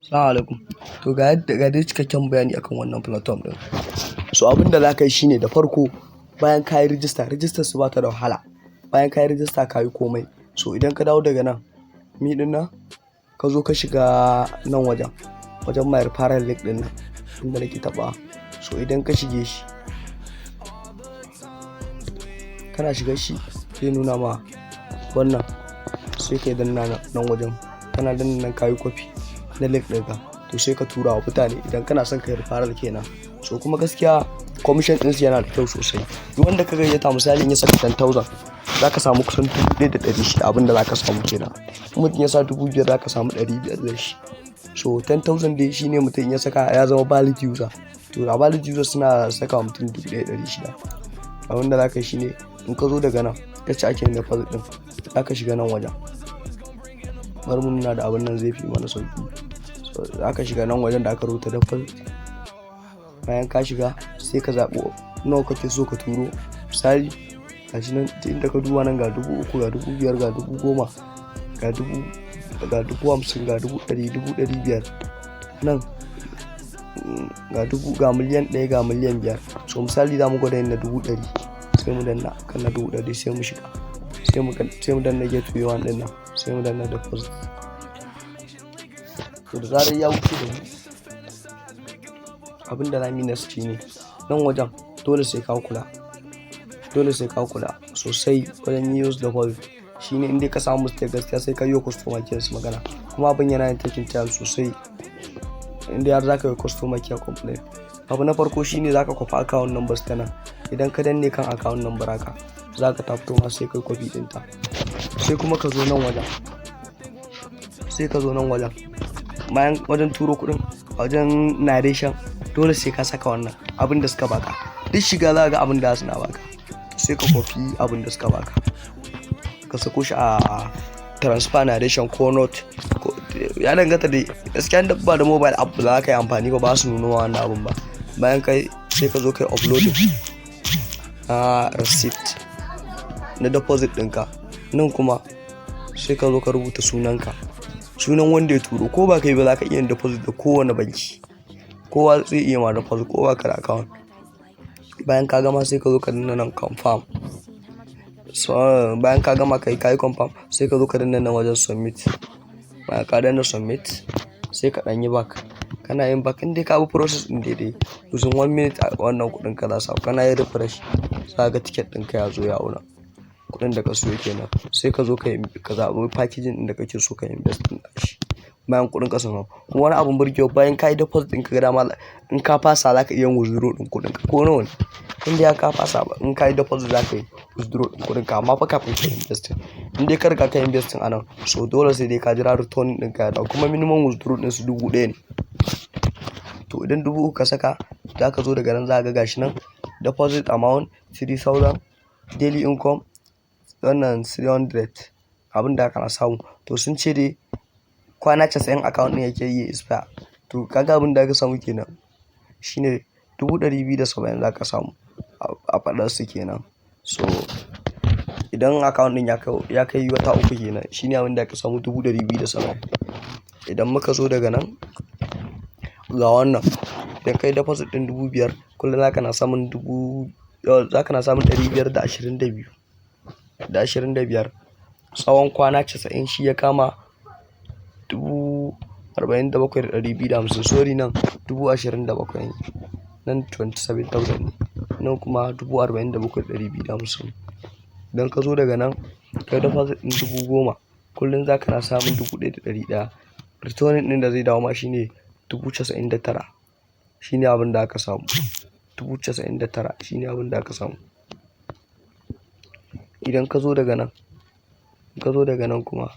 Assalamu alaikum. To, ga yadda ga dai cikakken bayani akan wannan platform ɗin. So abin da za ka yi shine, da farko, bayan ka yi rijista, rijistar su ba ta da wahala. Bayan ka yi rijista, ka yi komai. So idan ka dawo daga nan, me ɗin nan, ka zo ka shiga nan wajen, wajen my referral link ɗin nan, inda nake taɓawa. So idan ka shige shi, kana shiga shi, zai nuna ma wannan, sai ka danna nan wajen. Kana danna nan, ka yi copy na link ɗinka. To, sai ka tura wa mutane idan kana son ka yi referral kenan. So kuma gaskiya commission ɗinsu yana da kyau sosai. Duk wanda ka gayyata, misali in ya saka 10,000, za ka samu kusan 1,600, abin da za ka samu kenan. In mutum ya sa 5,000, za ka samu 500 da shi. So 10,000 dai shine mutum ya saka ya zama valid user. To, a valid user suna saka wa mutum 1,600. Abin da za ka yi shine, in ka zo daga nan yacce ake yin deposit ɗin, za ka shiga nan wajen. Bari mu nuna da abun nan, zai fi mana sauƙi. So za ka shiga nan wajen da aka rubuta deposit. Bayan ka shiga, sai ka zaɓi nawa kake so ka turo. Misali, gashi nan, duk inda ka duba nan, ga 3,000, ga 5,000, ga 10,000, ga 50,000, ga 100,000, 500,000. Nan ga dubu, ga 1,000,000, ga 5,000,000. So misali za mu gwada yin na 100,000, sai mu danna kan na 100,000, sai mu shiga. Sai mu danna get one ɗin nan, sai mu danna deposit. To, da zarar ya wuce da mu, abin da zamuyi next shine nan wajen, dole sai ka kula. Dole sai ka kula sosai wajen use deposit. Shine in dai ka samu mistake, gaskiya sai ka yi wa customer care su magana. Kuma abin yana yin taking time sosai, in dai har za ka yi customer care complaint. Abu na farko shine za ka kwafi account numbers ta nan. Idan ka danne kan account number haka, za ka ta fito ma, sai kai copy ɗinta. Sai kuma ka zo nan wajen. Sai ka zo nan wajen. Bayan wajen turo kuɗin, wajen narration, dole sai ka saka wannan abin da suka baka. Duk shiga za ga abin da suna baka, sai ka kwafi abin da suka baka, ka sako shi a transfer narration ko note, ya danganta da. Gaskiya da ba da mobile app za ka yi amfani ba, ba su nuna wannan abin ba. Bayan kai, sai ka zo kai uploading na receipt na deposit ɗinka. Nan kuma sai ka zo ka rubuta sunanka, sunan wanda ya turo. Ko ba kai ba, za ka iya yin deposit da kowane banki. Kowa zai iya ma deposit ko ba ka da account. Bayan ka gama, sai ka zo ka danna nan confirm. So bayan ka gama kai kayi confirm, sai ka zo ka danna nan wajen submit. Bayan ka danna submit, sai ka ɗan yi back. Kana yin back, in dai ka bi process ɗin daidai, within one minute wannan kuɗin ka za su hau. Kana yin refresh, za ka ga ticket ɗinka ya zo ya auna kuɗin da ka siyo kenan. Sai ka zo ka zaɓi packaging ɗin da kake so ka invest ɗin shi bayan kuɗin ka sun hau. Kuma wani abun burgewa, bayan ka yi deposit ɗin, ka ga dama, in ka fasa, za ka iya yin withdraw ɗin kuɗin ka ko nawa ne. In dai ka fasa ba, in ka yi deposit, za ka yi withdraw ɗin kuɗin ka, amma fa kafin ka yi investing. In dai ka riga ka yi investing a nan, so dole sai dai ka jira return ɗin ka ya dawo. Kuma minimum withdraw ɗin su 1,000 ne. To, idan 3,000 ka saka, za ka zo daga nan, za ka ga gashi nan deposit amount 3,000, daily income wannan 300, abin da kana samu. To, sun ce dai kwana 90 account ɗin yake yi expire. To, kaga abin da aka samu kenan shine 270,000 za ka samu a faɗar su kenan. So idan account ɗin ya kai wata 3 kenan, shine abin da aka samu, 270,000. Idan muka zo daga nan, ga wannan, idan kai deposit ɗin 5,000, kullum za ka na samun dubu, za ka na samun 522 da 25 tsawon kwana 90, shi ya kama 47,250. Sorry, nan 27,000 ne, nan 27,000 ne, nan kuma 47,250. Idan ka zo daga nan, kai deposit ɗin 10,000, kullum za ka na samun 1,100. Returning ɗin da zai dawo ma shine 99,000. Shine abin da aka samu, 99,000 shine abin da aka samu. Idan ka zo daga nan, ka zo daga nan kuma,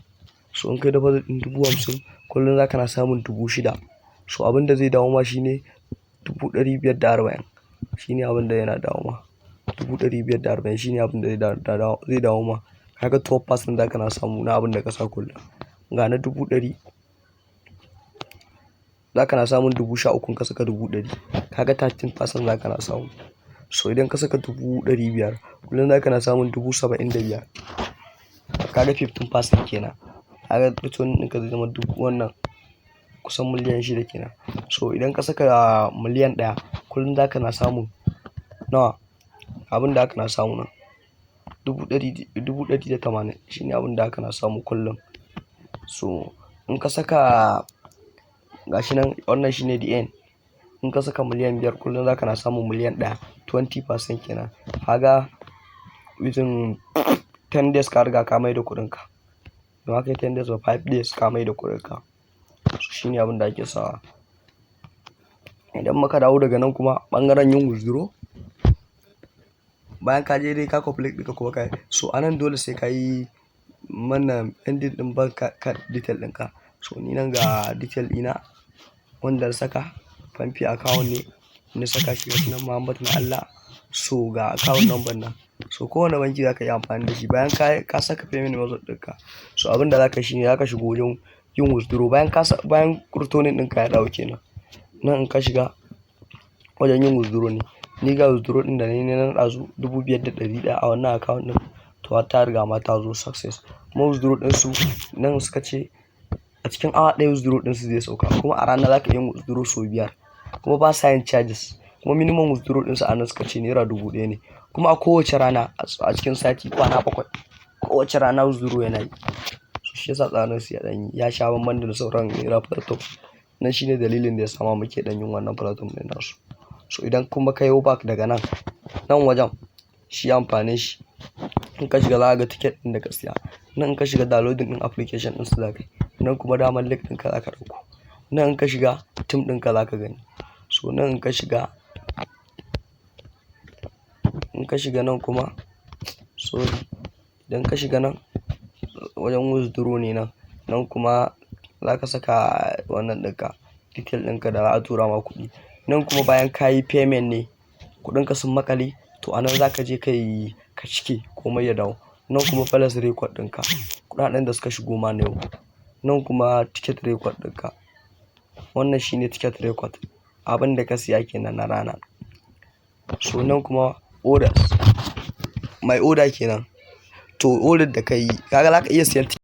so in kai deposit ɗin 50,000, kullum za ka na samun 6,000. So abin da zai dawo ma shine 540,000. Shine abin da yana dawo ma, 540,000 shine abin da zai dawo ma. Kaga 12% za ka na samu na abin da ka sa kullum. Ga na 100,000, za ka na samun 13,000 ka saka 100,000. Kaga 13% za ka na samu. So idan ka saka 500,000, kullum za ka na samun 75,000. Kaga 15% kenan. Kaga return ɗinka zai zama dubu wannan. Kusan 6 miliyan kenan. So idan ka saka 1 miliyan, kullum za ka na samun nawa? Abin da aka na samu nan 100,000, 180,000 shine abin da aka na samu kullum. So in ka saka, gashi nan, wannan shine the end. In ka saka 5 miliyan, kullum za ka na samun 1 miliyan, 20% kenan. Kaga within 10 days ka riga ka mai da kuɗinka. Ba kai 10 days ba, 5 days ka mai da kuɗinka. So shine abin da ake sawa. Idan muka dawo daga nan kuma ɓangaren yin withdraw, bayan ka je dai ka complete ɗinka kuma ka, so anan dole sai ka yi mana ending ɗin bank card detail ɗinka. So ni nan ga detail ɗina wanda na saka, PalmPay account ne na saka shi, gashi nan, Muhammad na Allah. So ga account number nan. So kowane banki za ka iya amfani da shi. Bayan ka saka payment method ɗinka, so abin da za ka yi shine za ka shigo wajen yin withdraw bayan returning ɗinka ya dawo kenan. Nan in ka shiga wajen yin withdraw ne. Ni ga withdraw ɗin da na yi na ɗazu, 5,100 a wannan account ɗin, to har ta riga ma ta zo success. Kuma withdraw ɗinsu nan suka ce a cikin awa 1 withdraw ɗinsu zai sauka, kuma a rana za ka iya yin withdraw sau biyar, kuma ba sa yin charges. Kuma minimum withdraw ɗinsu a nan suka ce naira 1,000 ne. Kuma a kowace rana a cikin sati, kwana 7, kowace rana withdraw yana yi. So shi yasa tsarin su ya ɗan yi ya sha bamban da sauran naira platform. Nan shine dalilin da ya sa ma muke ɗan yin wannan platform ɗin nasu. So idan kuma ka yo back daga nan, nan wajen shi amfanin shi, in ka shiga za ka ga ticket ɗin da ka siya. Nan in ka shiga, downloading ɗin application ɗin su za ka yi. Nan kuma daman link ɗinka za ka ɗauko. Nan in ka shiga, team ɗinka za ka gani. So nan in ka shiga nan kuma, sorry, idan ka shiga nan wajen withdraw ne nan. Nan kuma za ka saka wannan ɗinka, detail ɗinka da za a tura ma kuɗi. Nan kuma bayan ka yi payment ne, kuɗinka sun maƙale, to a nan za ka je ka yi ka cike komai ya dawo. Nan kuma balance record ɗinka, kuɗaɗen da suka shigo ma na yau. Nan kuma ticket record ɗinka. Wannan shine ticket record, abin da ka siya kenan na rana. So nan kuma orders, my order kenan. To order da ka yi, kaga za ka iya siyan.